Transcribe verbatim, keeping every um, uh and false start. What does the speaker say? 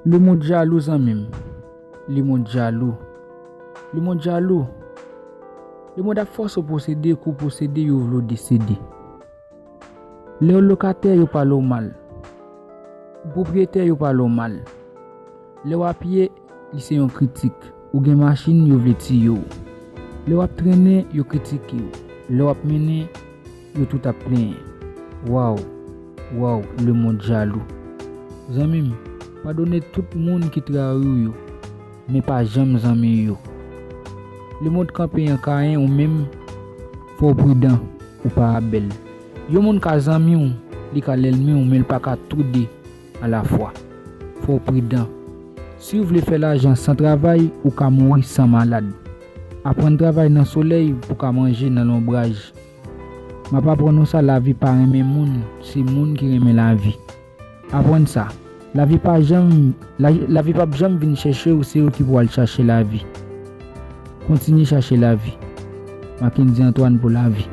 Lemonn jalou, zanmi m. Lemonn jalou. Lemonn jalou. Lemonn ap fòse w posede, kou w posede, yo vle w desede. Lè w lokatè, yo pale w mal. Ou pwopriyetè, yo pale w mal. Lè w apye, li se yon kritik. Ou gen machin, yo vle tiye w. Lè w ap trennen, yo kritike w. Lè w ap mennen, yo tout ap plenyen. Waw, waw, lemonn jalou. Zanmi m, padone tout moun ki trayi w yo, men pa janm zanmi yo. Lemonn kanpe an kayen, ou menm, fò w pridan, ou pa bèl. Yon moun ka zanmi w, li ka lènmi w, men l pa ka toude alafwa. Fò w pridan. Si w vle fè lajan san travay, ou ka mouri san malad. Aprann travay nan solèy pou w ka manje nan lonbraj. M ap aprann ou sa, lavi pa renmen moun, se moun ki renmen lavi. Aprann sa, lavi pa janm, la, lavi p ap janm vin chèche w, se ou ki pou al chache lavi. Kontinye chache lavi. Mackendy Antoine pou lavi.